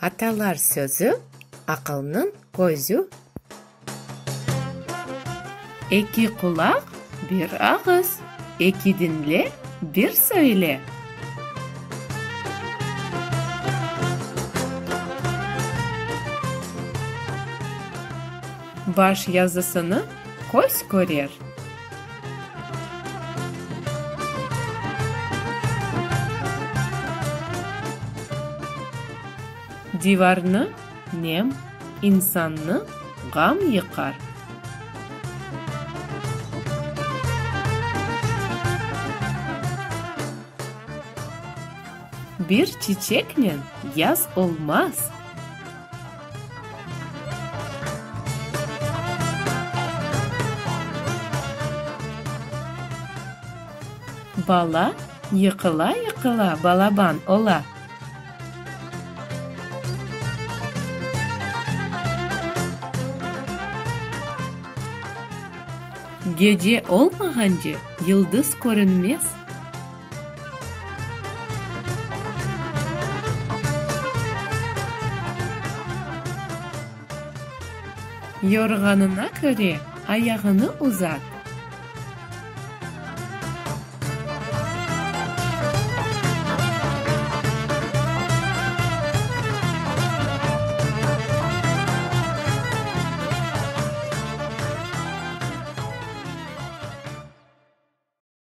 Atalar sözü, aqılnıñ közü. Eki qulaq, bir ağız. Eki diñle, bir söyle. Baş yazısını köz körer. Divarnı nem, insannı ğam yıqar. Bir çiçeknen yaz olmaz. Bala yıqıla-yıqıla balaban ola. Gece olmağance, yıldız körünmez. Yorğanına köre ayağını uzat.